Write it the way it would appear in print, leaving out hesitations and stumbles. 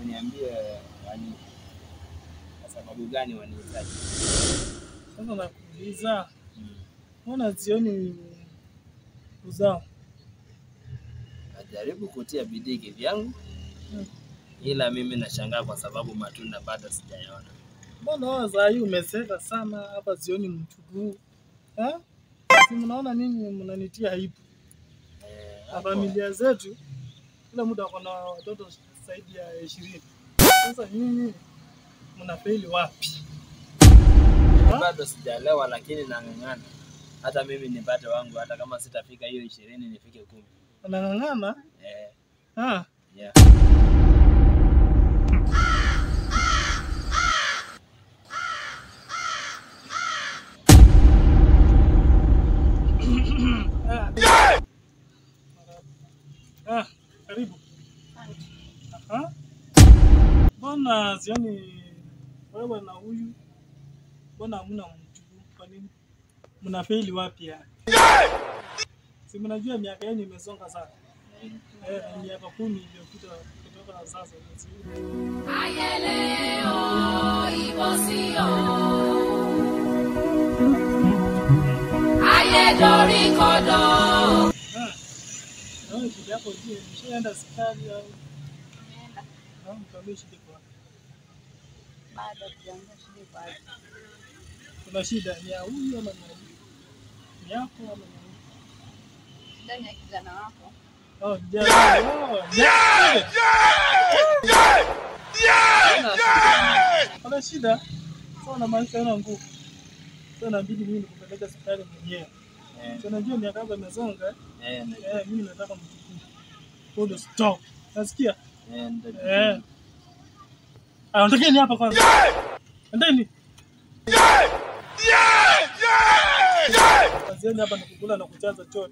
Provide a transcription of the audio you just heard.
Uniambie yani kwa sababu gani wanihitaji? Sasa nakuuliza, mbona sioni uzao? Najaribu kutia bidii kivyangu, ila mimi nashangaa kwa sababu matunda bado sijayaona. Mbona saa hii umeseka sana hapa, sioni mchukuu? Eh? Si mnaona nini, mnanitia aibu. Na familia zetu kila mtu ako na watoto zaidi ya 20. Sasa nyinyi mnafeli wapi? Bado sijaelewa, lakini nang'ang'ana. Hata mimi nipate wangu, hata kama sitafika hiyo 20 nifike 10. Unang'ang'ana? Eh. Ah. Yeah. Ah, karibu. Aha. Mbona sioni wewe na huyu? Mbona hamna mchukuu? Kwa nini? Mnafeli wapi yani? Si mnajua miaka yenu imesonga sana. Miaka 10 iliyopita kutoka sasa. Ayeleo ibosio. Ayedorikodo. Ah. Shida yako je? Ushaenda hospitali au? Nimeenda. Mtuambie shida iko wapi? Bado hatujaambia shida iko wapi. Kuna shida ni ya huyu ama ni ya huyu? Ni yako ama ni ya huyu? Shida ni ya kijana wako. Oh, kijana. Oh, yeah! Kuna shida. Sasa namaanisha hana nguvu. Sasa inabidi mimi nikupeleke hospitali mwenyewe. So najua miaka yako imesonga. Mimi nataka mchukue. Full stop. Nasikia? Ah, ondokeni hapa kwanza. Endeni. Kazieni hapa ni kukula na kuchaza choo.